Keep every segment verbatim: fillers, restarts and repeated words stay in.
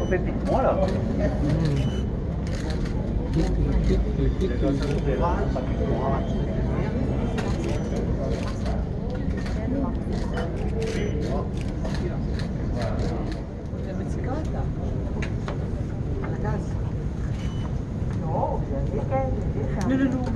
Fotey medikal la. A la kaz. Non, non, non.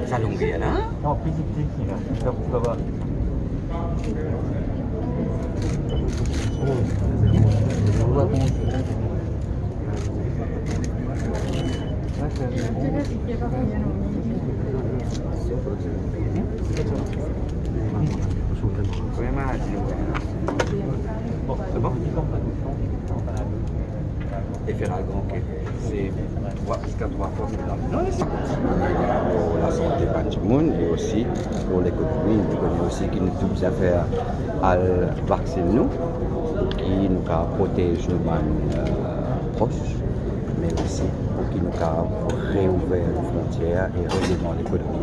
Sa long la? Non, piti, piti, la. Sa, sa va. Eferalgan, ok. Se trwa, ziska trwa fwa. Pou lasante bann dimoun e osi pou lekonomi. Nou kone osi ki nou tou bizin fer al vaksin nou, pou ki nou kapav protez nou bann, eh, pros, me osi pou ki nou kapav reouver nou frontier e redemar lekonomi.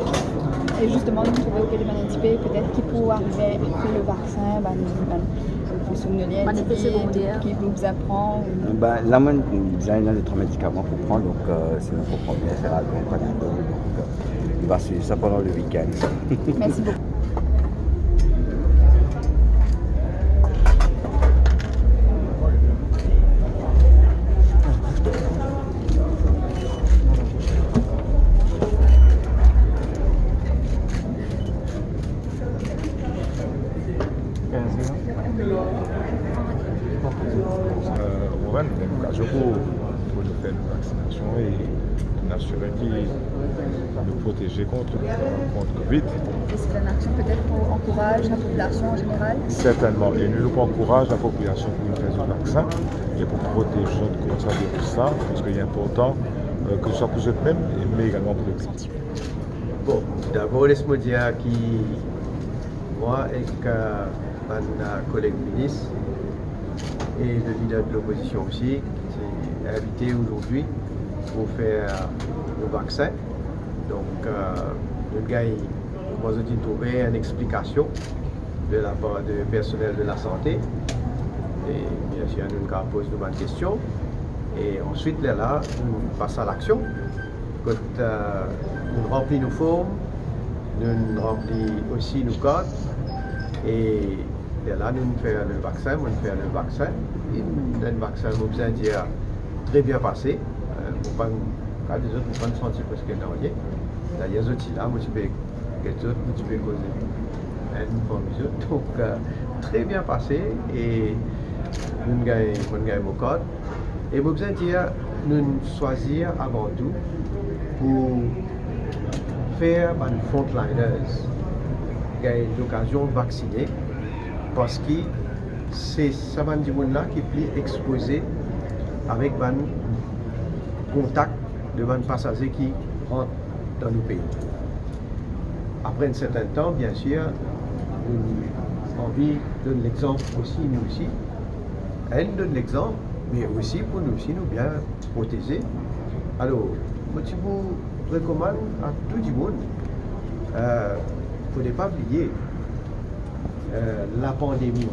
E zisteman, nou trouve ki bann enn tipe, petet ki pou arive apre le vaksin, bann, bann, bann somnolier, bann efe segondaire ki pou bizin pran, ou... Ben, la, mwa, bizin ena de trwa medikaman pou pran, donk, eh, sinon pou pran bien, se la, donk, panado, donk, eh, nou va swiv sa pandan le week-end. Mersi boukou. Eh, Roman, nou gagn lokazion pou, pou nou fer nou vaksinasion e nou asire ki nou proteze kont, kont covid. E se enn aksion petet pou ankouraz lapopilasion an zeneral? Sertennman. E nou, nou pou ankouraz lapopilasion pou vinn fer zot vaksin e pou protez zot kont sa viris la, parski li inportan, eh, ke swa pou zot mem, e, me egalman pou lesanti. Bon, dabor, les mo dir ki mwa ek, eh, bann, eh, koleg minis e le lider de lopozision osi, ti invite azordi pou fer, eh, le vaksin. Donk, eh, nou gagn, kouma zot inn trouve, enn explikasion de lapar de personel de lasante. E biensir, nou kapav poz nou bann kestion. E answit, lerla, nou pas a laksion. Kot, eh, nou ranpli nou form, nou ranpli osi nou kart, e lerla nou fer le vaksin, nou fer le vaksin. Enn, enn vaksin, mo bizin dir, tre bien pase. Eh, mo pa'nn, kade zot, mo pa'nn santi preske nanye. Dayer zot ti la, mo ti pe get zot, nou ti pe koze enn parmi zot. Donk, eh, tre bien pase, e nou gagn, mo gagn mo kart. E mo bizin dir, nou swazir avan tou pou fer bann frontliners gagn lokazion vaksine, parski se sa bann dimoun la ki pli expoze avek bann kontak de bann pasaze ki rant dan nou pei. Apre enn sertin tan, bien sir, nou anvi donn lexanp osi, nou osi. Enn, donn lexanp, me osi pou nou osi nou bien proteze. Alor, mo ti pou rekomann a tou dimoun, eh, fode pa bliye, eh, lapandemi,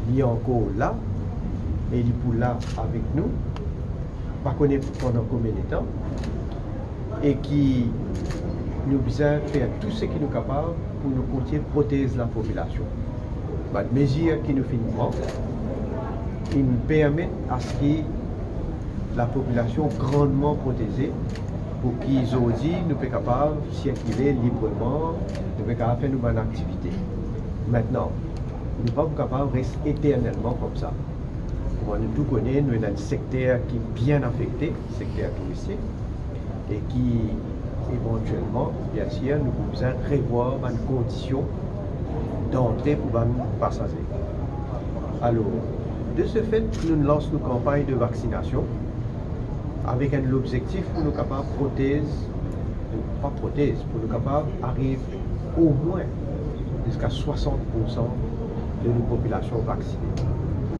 li ankor la, e li pou la avek nou, pa kone pandan konbien letan, e ki nou bizin fer tou seki nou kapav pou nou kontign protez lapopilasion. Bann mezir ki nou finn pran, inn permet aski lapopilasion grandman proteze, pou ki zordi nou pe kapav sirkile libreman, nou pe kapav fer nou bann aktivite. Aster, nou pa pou kapav res eternelman koumsa. Kouma nou tou kone, nou ena enn sekter ki bien afekte, sekter touristik, e ki, evantielman, bien sir, nou pou bizin revwar bann kondision dantre pou bann pasaze. Alor, de se fet, nou lans nou kanpagn de vaksinasion avek enn lobzektif pou nou kapav protez, pa protez, pou nou kapav ariv omwin ziska swasant poursan de nou popilasion vaksine.